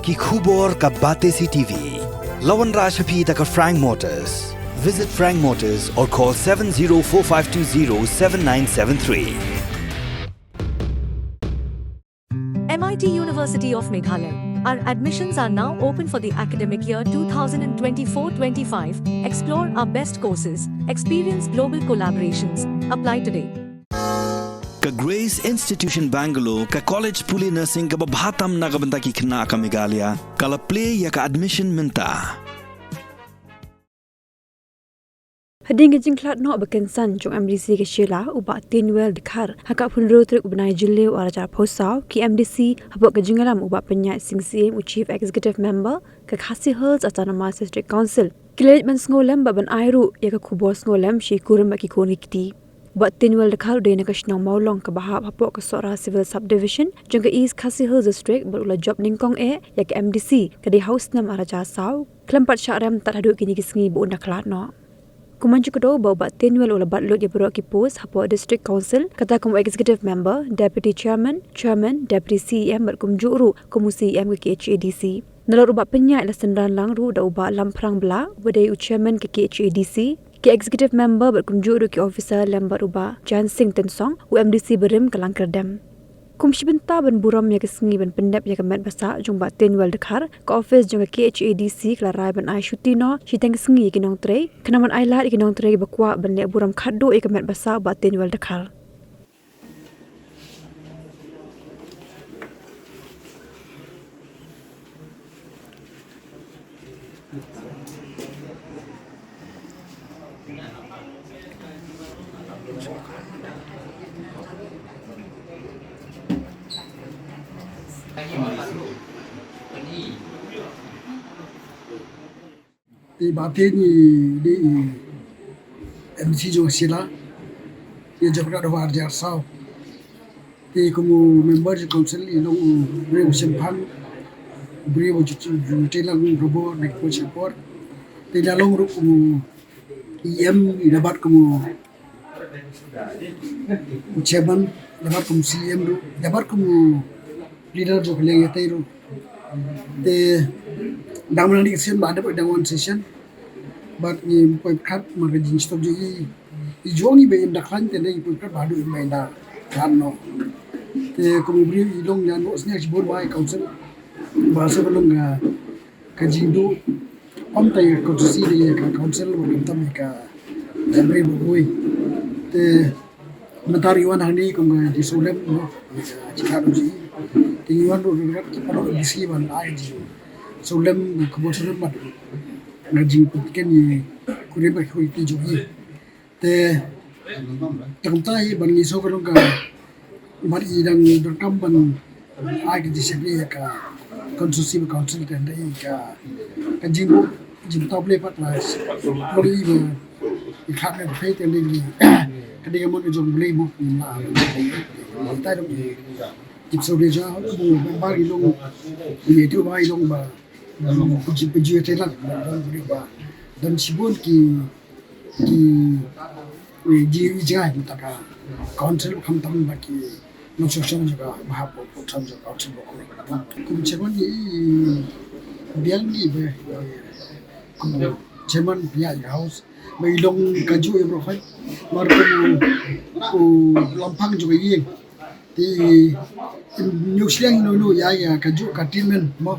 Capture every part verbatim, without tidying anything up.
Ki khubor ka Batesi T V. La wanrah sha phi da ka Frank Motors. Visit Frank Motors or call seven zero four five two zero seven nine seven three. M I T University of Meghalaya. Our admissions are now open for the academic year two thousand twenty-four twenty-five. Explore our best courses, experience global collaborations. Apply today. Ka Grace Institution Bangalore, ka college pule nursing kaba bha tam na ka bynta ki khynnah ka Meghalaya, ka la plie ïa ka admission mynta. Hadien ka jingkhlad noh ba kynsan jong M D C ka Shella, u Bah Tienwell Dkhar, ha ka phew tarik u bnai Jylliew ar hajar arphew saw, ki M D C hapoh ka jingïalam u Bah Pynïaid Sing Syiem, u Chief Executive Member ka Khasi Hills Autonomous District Council, ki la leit ban sngewlem bad ban ai ruh ïa ka khubor sngewlem sha ki kurim bad ki khun ki kti. U Bah Tienwell Dkhar u dei na ka shnong Mawlong kaba hap hapoh ka Sohra Civil Subdivision jong ka East Khasi Hills District bad u la jop nyngkong eh ïa ka M D C ka dei ha u snem ar hajar saw, khlem pat shah rem tad haduh kine ki sngi ba un da khlad noh. Kum ban ju kdew ba u Bah Tienwell u la bat lut ïa baroh ki post hapoh District Council, kata kum u Executive Member, Deputy Chairman, Chairman, Deputy C E M bad kumjuh ruh kum u C E M ka K H A D C. Nalor u Bah Pynïaid la synran lang ruh da u Bah Lamphrang Blah, uba dei u Chairman ka K H A D C, ki Executive Member bad kumjuh ruh ki Officer lem bad u Bah Jan Singh Tynsong, u M D C barim ka Langkyrdem. Kum shi bynta ban burom ïa ka sngi ban pyndep ïa ka met ba sah jong u Bah Tienwell Dkhar, ka office jong ka K H A D C ka la rai ban ai shuti noh shiteng sngi ïa ki nongtrei, khnang ban ai lad ïa ki nongtrei ba kwah ban leh burom khatduh ïa ka met ba sah u Bah Tienwell Dkhar. Te Bah Tienwell i dei i M C jong Shella, i jong ka Dohwa ar hajar saw. Te kum u member jong council i long u briew u shemphang, u briew u ju, ju, ju, te lang u robot na ki por sha por. Te la long ruh kum u E M, i la bat kum u u chairman, i la bat kum u C E M ruh, i la bat kum u leader jong ka liang ïatei ruh. Te dang mynta ngi sien ba dep dang wan session. Bad ngi poi khat ma ka jingshitom jong i, i jong i ba im da khlaiñ te ngi poi khat ba haduh i ba i da khlad noh. Te kum u briew i long ïa noh sniang shibun ba i council. Ba sa ba long ka ka jingduh, ym tang ïa ka constituency, ïa ka council, khamtam ïa ka Jaintia baroh kawei. Te mynta ruh i wan hangne kum ka jingsngewlem, no, ïa ka jingkhlad jong i. Te ngi wan ruh ruh ki paralok M D C ban ai jingsngewlem, ka khubor sngewlem bad ka jingpyntreikam ïa ki kurim bad ki kti jong i. Te, te kumta hi ban ngi sngew ka long ka, ban i dang donkam ban ai ka jingshakri ïa ka constituency bad council te, te i ka, ka jingbuh jingthaw Blei pat la long i ba i khlad ne phi te, i ka dei ka mon ka jong Blei mo, i la. Te dang i jingshakri jong u member i long, i tu ba i long ba Pynji, pynji te lang, ba don shibun ki, ki, eh, ji, ji ai mynta ka council, khamtam ba ki nongshong shnong jong ka, ba hap ba, ba hap jong ka council ba ko. Kum chairman i biang i ba, eh, kum chairman biang i house, ba i long kajuh i bro fai. Mar kum u, u lampang jong ka ïing. Te, ym, ïoh shiliang ïano ïano ïa, ïa kajuh ka treatment mo.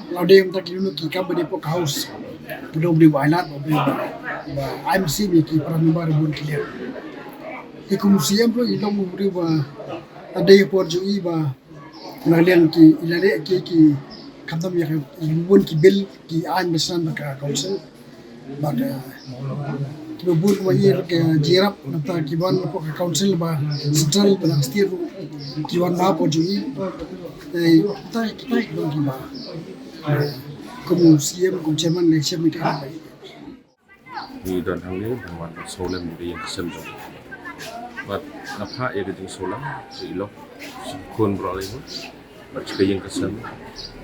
Lada ym tang ïano ki kam ba dei hapoh ka house. Ki long briew ba ailad, ba briew ba, ba ai mynsiem ïa ki para member bun ki liang. Te kum u C M ruh i long u briew ba, lada dei por jong i ba na liang ki, i la leh ki, ki khamtam ïa ka, i bun ki bill ki aiñ ba sdang da ka council. Bad, eh, kiba bun kumba i ruh ki jingïarap, nangta ki wan hapoh ka council ba central bad state ruh ki wan bha hapoh jong i. Eh, kita, kita ki long kiba, eh, kum u C M, kum chairman, ne chairman ka. Ngi don hangne ban wan sngewlem ïa ka ïing ka sem jong ngi. Bad nga phah ïa ka jingsngewlem sha i lok, sha khun baroh lei, bad sha ka ïing ka sem,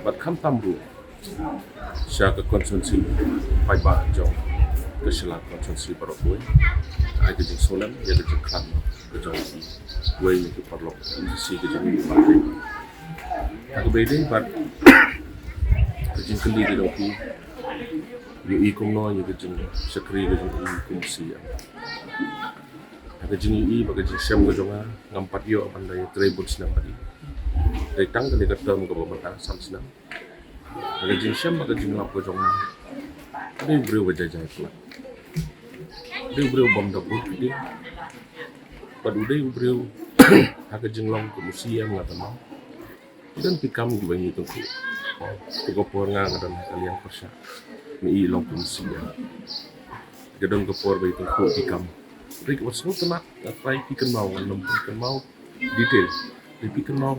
bad khamtam ruh sha ka constituency paidbah jong ka Shella constituency baroh kawei. Ai ka jingsngewlem ïa ka jingkhlad ka jong uwei na ki paralok M D C ka jong ngi. Ha kaba ïadei bad Ka jingkylli ka jong phi, ïohi kumno ïa ka jingshakri ka jong i kum u C E M. Ha ka jingïohi bad ka jingshem ka jong nga, ngam pat ïoh ban da ïatrei bun snem bad i. Dei tang kane ka term kaba mynta, san snem. Ha ka jingshem bad ka jinglap ka jong nga, u dei u briew ba jai jai palat. U dei u briew bym da bud kti. Bad u dei u briew, ha ka jinglong kum u C E M, nga tang ma. Ki don ki kam kiba ngi tyngkhuh. Ka por nga, nga don ha ka liang pyrshah, ma i long kum u C E M. Ka don ka por ba i tyngkhuh ki kam. Hynrei kaba sngewtynnat, nga trai phi kynmaw, ngan nym pynkynmaw detail. Hynrei phi kynmaw,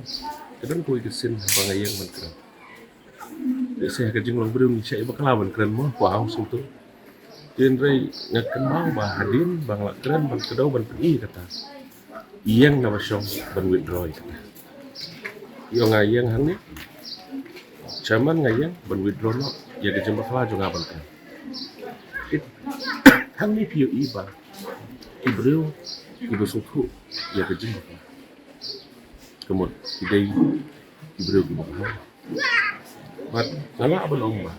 ka don kawei ka sien ba nga ïeng ban kren. Te sa ha ka jinglong briew ngi shah ïa bakla ban kren mo, wow, sngewthuh. Hynrei nga kynmaw ba hadien ba nga la kren, ban kdew ban pyni kata, i ïeng na ba shong ban withdraw ïa kata. Ïoh, nga ïeng hangne, chairman, nga ïeng ban withdraw noh ïa ka jingbakla jong nga ban kren. Hangne phi ïohi ba ki briew kiba sngewthuh ïa ka jingbakla, ka mut ki dei ki briew kiba kha. Bad nga lah ban ong ba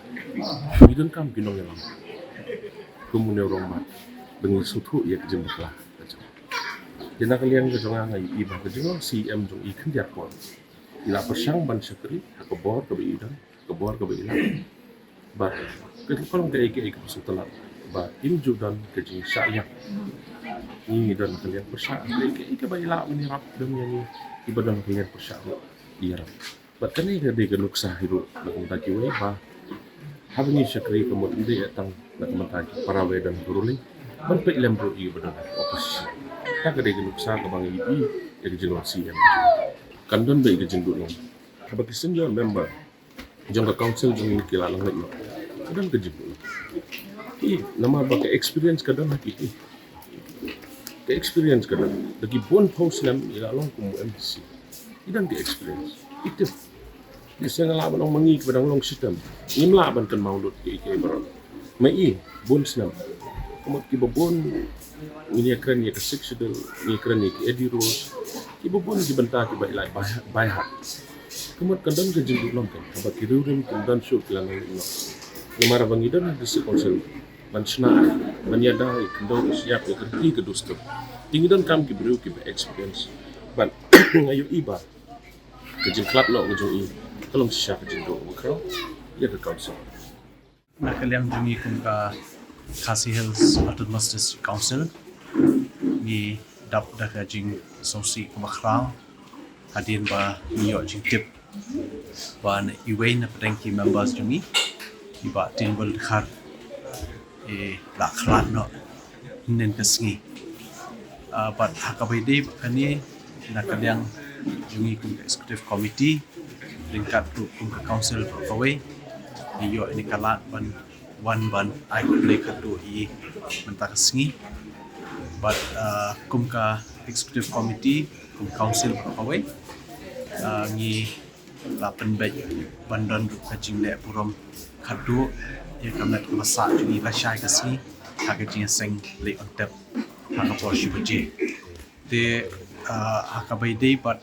ngi donkam ki nongïalam kum une u rangbah, ba ngin sngewthuh ïa ka jingbakla. Te na ka liang ka jong nga, nga ïohi ba ka jinglong C E M jong i khyndiat por, i la pyrshang ban shakri ha ka bor kaba i don, ka bor kaba i lah. Bad ka long kaei kaei kaba sngewtynnat ba im ju don ka jingshah ïap. Ngi don ka liang pyrshah, kaei kaei kaba i lah ban ïarap, don ïa ngi kiba don ka liang pyrshah ruh i ïarap. Bad kane ka dei ka nuksa hi ruh na ka bynta kiwei ba haba ngi shakri, ka mut ym dei tang na ka bynta ki para, wei don ka ruling ban peit lem ruh ïa kiba don opposition. Kata ka dei ka nuksa kaba ngi ïohi ïa ka jinglong C E M. Kan don beit ka jingduh lem haba ki senior member jong ka council jong ngi ki la nang leit noh. Ka don ka jingduh lem. Ki, namar ba ka experience ka don ha ki, ki. Ka experience ka don. Da ki bun phew snem i la long kum u M D C. I don ka experience. I tip. Te sa nga lah ban ong ma ngi kiba dang long shitom, ngim lah ban kynmaw lut kiei kiei baroh. Ma i, bun snem. Ka mut kiba bun, ngi ïakren ïa ka Sixth Schedule, ngi ïakren ïa ki A D rules, kiba bun ki bynta kiba i la by, by heart. Ka mut ka don ka jingduh lem kan, haba ki riewrim kim don shuh ki la nang leit noh. Namar ba ngi don ha District Council ban shna, ban ïada ïa ka khyndew ka shyiap, ïa ka riti ka dustur. Te ngi donkam ki briew kiba experience. Bad nga ïohi ba ka jingkhlad noh ka jong i ka long shisha ka jingduh ba khraw ïa ka council. Na ka liang jong ngi kum ka Khasi Hills Autonomous District Council, ngi dap da ka jingsngewsih kaba khraw hadien ba ngi ïoh jingtip ba na iwei na pdeng ki members jong ngi, i Bah Tinwell Dkhar, i la khlad noh hynnin ka sngi. Ah, bad ha kaba ïadei bad kane, na ka liang jong ngi kum ka Executive Committee, ryngkat ruh kum ka Council baroh kawei, ngi ïoh ïa kane ka lad ban wan ban ai khublei khatduh ïa i mynta ka sngi. Bad, ah, kum ka Executive Committee, kum Council baroh kawei, ah, ngi la pynbeit ban don ruh ka jingleh burom khatduh ïa ka met ka ba sah jong i lashai ka sngi ha ka jingïaseng leit on tap ha ka por shi baje. Te, ah, ha kaba ïadei bad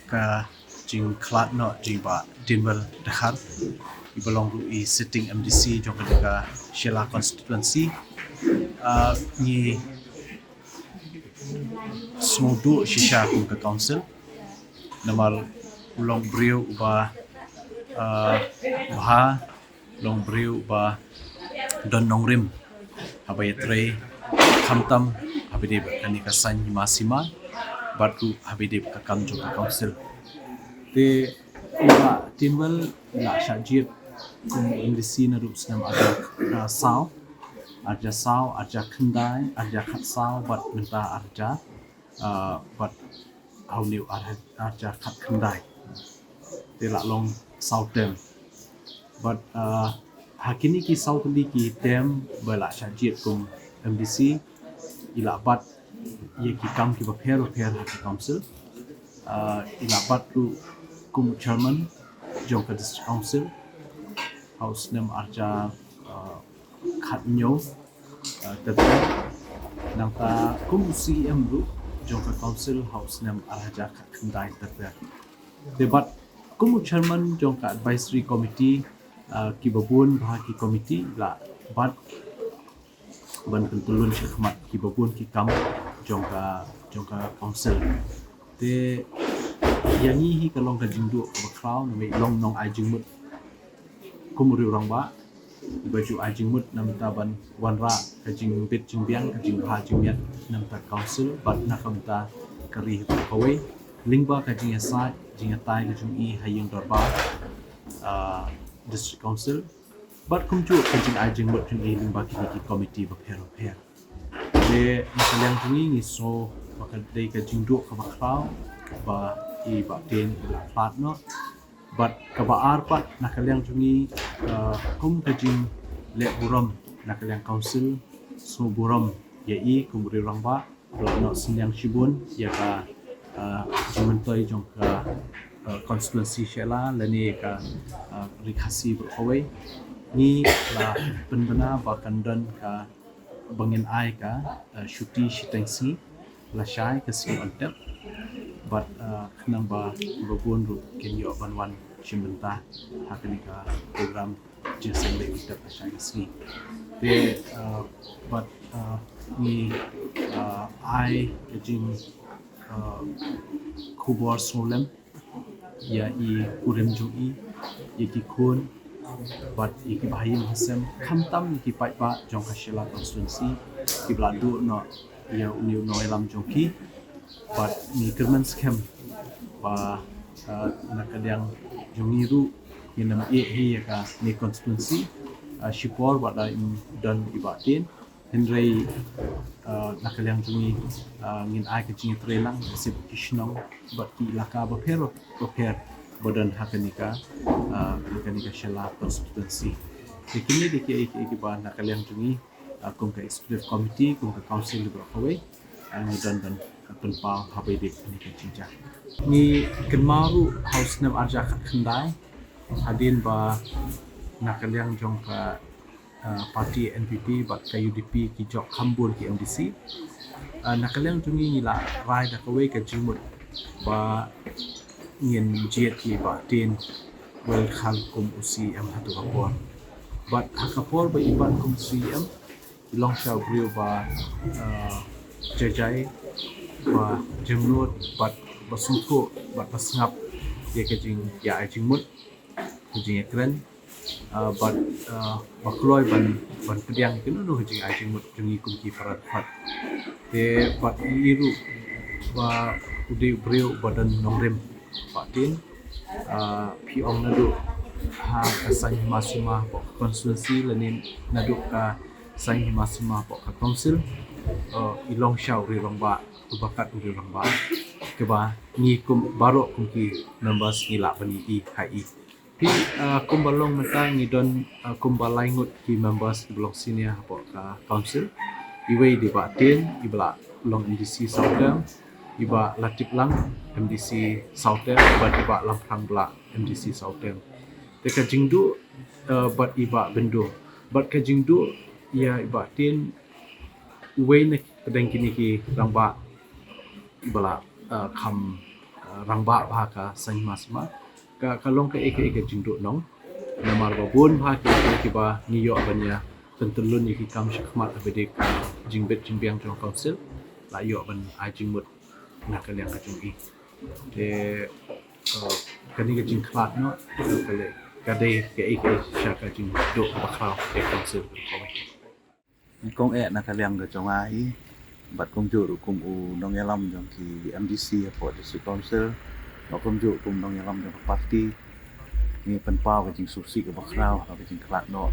ka jingkhlad noh jong i Bah Tinwell Dkhar, i ba long ruh i sitting M D C jong kane ka Shella constituency, ah, ngi sngewduh shisha kum ka council. Namar u long briew uba, ah, bha, u long briew uba don nongrim haba ïatrei, khamtam haba ïadei bad kane ka saiñ hima sima bad ruh haba ïadei bad ka kam jong ka council. Te i Bah Tinwell i la shah jied kum M D C naduh snem arhajar, ah, saw, arhajar saw, arhajar khyndai, arhajar khatsaw bad mynta arhajar, ah, bad ha une u arhajar khatkhyndai. Te la long saw term. Bad, ah, ha kine ki saw tylli ki term ba la shah jied kum M D C, i la bat ïa ki kam kiba pher ba pher ha ka council. Ah, i la bat ruh kum u chairman jong ka district council ha u snem arhajar, ah, khathynñiew, ah, terter. Nangta kum u C E M ruh jong ka council ha u snem arhajar khatkhyndai terter. Te bad kum u chairman jong ka advisory committee, Uh, kiba bun bha ki komiti la bat ban pyntyllun shakhmat kiba bun ki kam jong ka jong ka council. Te ïa ngi hi ka long ka jingduh kaba khraw namar long nong ai jingmut kum u riew rangbah ba ju ai jingmut namar ban wanrah ka jingbit jingbiang, ka jingbha jingmiat namar ka council bad na ka bynta ka ri kawei lyngba ka jingïasaid jingïatai ka jong i ha ïing dorbar, uh, district council. Bad kumjuh ka jingai jingmut jong i lyngba kine ki komiti bapher bapher. Te na ka liang jong ngi ngi sngew ba ka dei ka jingduh kaba khraw ba i Bah Tien i la khlad noh. Bad kaba ar pat na ka liang jong ngi, uh, kum ka jingleh burom na ka liang council, sngewburom ïa i kum u riew rangbah. Ruh noh synñiang shibun ïa ka, uh, jingmyntoi jong ka, uh, constituency Shella lane ka, uh, Ri Khasi baroh kawei. Ngi la pynbna ba kan don ka ba ngin ai ka, uh, shuti shiteng sngi lashai ka sngi Untep. Bad, uh, khnang ba ba bun ruh kin ïoh ban wan shim bynta ha kane ka program jingïaseng leh Untep lashai ka sngi. Te, uh, bad, uh, ngi, uh, ai ka jing, uh, khubor sngewlem ïa i kurim jong i, ïa ki khun bad ïa ki bahaïing hasem, khamtam ïa ki paidbah jong ka Shella constituency kiba la duh noh ïa une u nongïalam jong ki. Bad ngi kyrmen skhem ba, uh, na ka liang jong ngi ruh ngin ym ïeh hi ïa kane constituency, uh, shipor ba da im don i Bah Tien. Hynrei, uh, na ka liang jong ngi, uh, ngin ai ka jingïatreilang ha ki shnong bad ki elaka bapher bapher ba don ha kane ka, uh, ha kane ka Shella constituency. Te kine dei kiei kiei kiba na ka liang jong ngi, uh, kum ka executive committee, kum ka council baroh kawei, uh, ngi don ban pynpaw ha ba ïadei bad kane ka jingjia. Ngi kynmaw ruh ha u snem arhajar khatkhyndai hadien ba na ka liang jong ka, uh, party N P P bad ka U D P ki jop kham bun ki M D C. Uh, na ka liang jong ngi ngi la rai da kawei ka jingmut ba ngin jied ïa i Bah Tien Welkhar kum u C E M ha tu ka por. Bad ha ka por ba i bat kum C E M i long sha u briew ba, uh, jai jai, ba jemnud bad ba sngewthuh bad ba sngap ïa ka jingïa ai jingmut, ka jingïakren, uh, bad, uh, ba kloi ban ban pdiang ïa kano kano ka jingai jingmut jong ngi kum ki para dkhot. Te bad i ruh ba u dei u briew ba don nongrim Bah Tien, uh, phi ong naduh ha ka saiñ hima sima hapoh ka constituency lane naduh ka saiñ hima sima hapoh ka council, uh, i long sha u riew rangbah, u ba kat u riew rangbah. Kaba ngi kum baroh kum ki members ngi lah ban ïohi ha i. Te, uh, kumba long mynta ngi don, uh, kumba lai ngut ki members kiba long senior hapoh ka council. Iwei i dei Bah Tien, iba la long M D C saw term, i Bah Latiplang M D C saw term, bad i Bah Lamphrang ba la M D C saw term. Te ka jingduh, uh, bad i Bah Byndu. Bad ka jingduh ïa i Bah Tien uwei na pdeng kine ki rangbah ba la, uh, kham, uh, rangbah bha ha ka saiñ hima sima. Ka, ka long kaei kaei ka jingduh nong. Namar ba bun bha kiei kiei kiba ngi ïoh ban ïa pyntyllun ïa ki kam shakhmat ha ba ïadei ka jingbit jingbiang jong ka council la ïoh ban ai jingmut na ka liang ka jong i. Te, uh, kane ka jingkhlad noh ka leh ka dei kaei kaei sha ka jingduh kaba khraw ka council. Kong eh na ka liang ka jong nga hi bad kumjuh ruh kum u nongïalam jong ki M D C hapoh District Council, bad kumjuh kum nongïalam jong ka party, ngi pynpaw ka jingsngewsih kaba khraw ha ka jingkhlad noh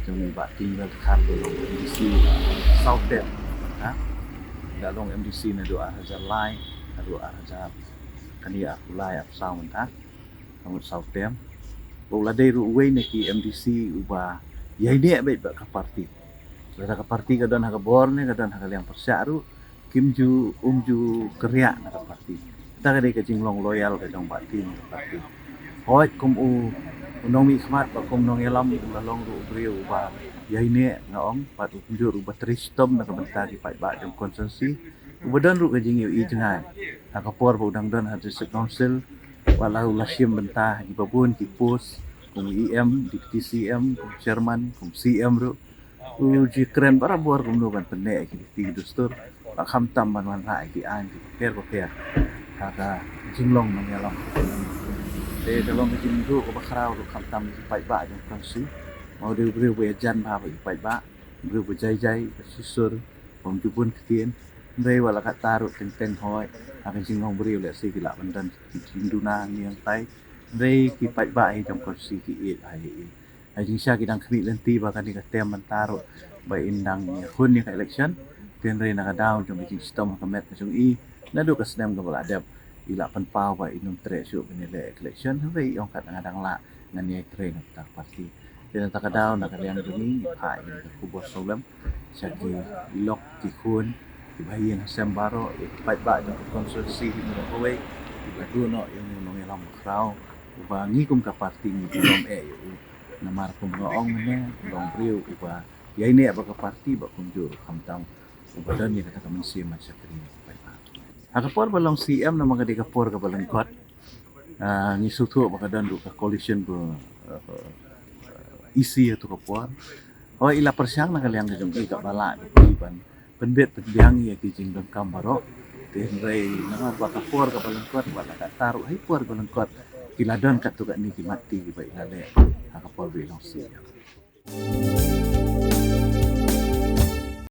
jong i Bah Tien Welkhar ba long M D C saw term mynta. Da long M D C naduh arhajar lai haduh arhajar kane arphew lai arphew saw mynta. Ka mut saw term. Ba u la dei ruh uwei na ki M D C uba ïaineh beit bad ka party. Lada ka party ka don ha ka bor ne ka don ha ka liang pyrshah ruh, kim ju, um ju kyrïah na ka party. Kata ka dei ka jinglong loyal ka jong Bah Tien na ka party. Hooid kum u, u nongmihkhmat bad kum nongïalam u la long ruh u briew uba ïaineh nga ong, bad u kumjuh ruh uba trei shitom na ka bynta ki paidbah jong constituency. Uba don ruh ka jingïohi jngai ha ka por ba u dang don ha District Council, wat la u la shim bynta ha kiba bun ki post, kum EM, Deputy CM, kum Chairman, kum CM ruh. U ju kren barabor kumno ban pynneh ïa ki riti ki dustur. Bad khamtam ban wanrah ïa ki aiñ ki bapher bapher ha ka jinglong nongïalam. Te ka long ka jingduh kaba khraw ruh khamtam ïa ki paidbah jong ka constituency. Mawdei u briew ba ïajan bha bad ki paidbah, u briew ba jai jai, ba shisha, bym ju bun ktien. Hynrei wat la katta ruh teng teng hooid ha ka jinglong briew lehse ki lah ban don ki jingduna niangtai. Hynrei ki paidbah hi jong ka constituency ki ïeit ha ïa i. Ha jingshisha ki dang khmih lynti ba kane ka term mynta ruh ba in dang ïakhun ïa ka election. Te hynrei na ka daw jong ka jingshitom ha ka met ka jong i, naduh ka snem kaba la dep, i la pynpaw ba in ym treh shuh ban ïaleh election. Hynrei i ong kat nga dang lah, ngan ïai trei na ka bynta ka party. Te na kata ka daw na ka liang jong ngi, ngi phah ïa ka khubor sawlem sha ki lok ki khun, ki bahaïing hasem baroh, ïa ki paidbah jong ka constituency hi baroh kawei, kiba duh noh ïa u nongïalam bakhraw uba ngi kum ka party ngi burom eh ïa u. Namar kum nga ong mynne, u long briew uba ïaineh bad ka party bad kumjuh ruh khamtam uba don ïa kata ka mynsiem ban shakri ïa ki paidbah. Ha ka por ba long CM namar ka dei ka por kaba lyngkot. Ah, ngi sngewthuh ba ka don ruh ka coalition ba, eh, isi ha tu ka por. Hooid, i la pyrshang na ka liang ka jong i kaba lah ka phi ban pynbit pynbiang ïa ki jingdonkam baroh. Te hynrei namar ba ka por kaba lyngkot, wat la katta ruh ha i por kaba lyngkot, ki la don katto katne ki matti kiba i la leh ha ka por ba i long CM.